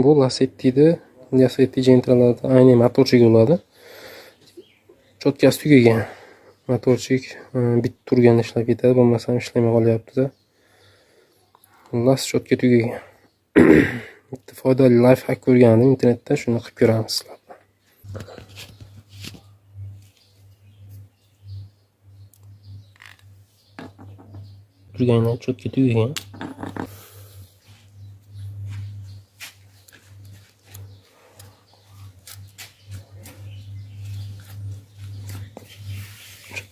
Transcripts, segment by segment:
Bu Lacetti'da, Lacetti Gentra'larda ayni motorchik bo'ladi. Cho'tkasi tugagan. Motorchik bit turganda ishlab ketadi, bo'lmasam ishlamay qolyapti-da. Xullas, cho'tka tugagan. Bitta foydali lifehack ko'rgandim internetda, shuni qilib ko'ramiz sizlar bilan. Turgandan cho'tka tugagan.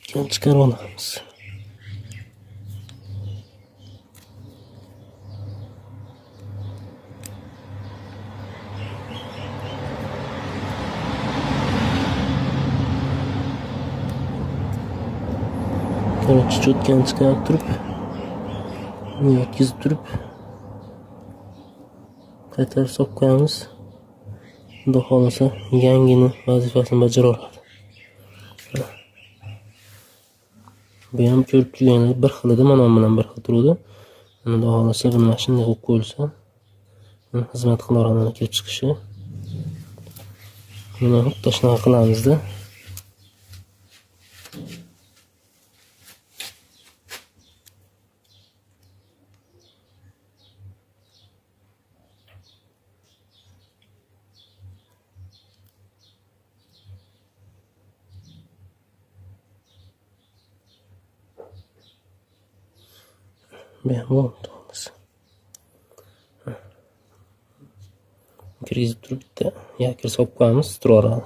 Cho'tkani chiqarib olamiz. Короче, cho'tkani chiqarib turib, uni yotkizib turib, qaytarib solib qo'yamiz. Xudo xohlasa, yangini vazifasini bajara oladi. Bu ham ko'rib turganingiz bir xil edi, mana bu bilan bir xil turadi. Xudo xohlasa, buni mana shunday qo'yib qo'yilsa, buni xizmat qilaveradi kelib chiqishi. Buni xuddi shunaqa qilamizda. Bu ham bo'ldi xolos. Kirgizib turib bitta yakir solib qo'yamiz, turaveradi.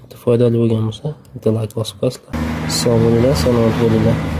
Bitta foydali bo'lgan bo'lsa, bitta like bosib qo'yasizlar. Sog' bo'linglar, salomat bo'linglar.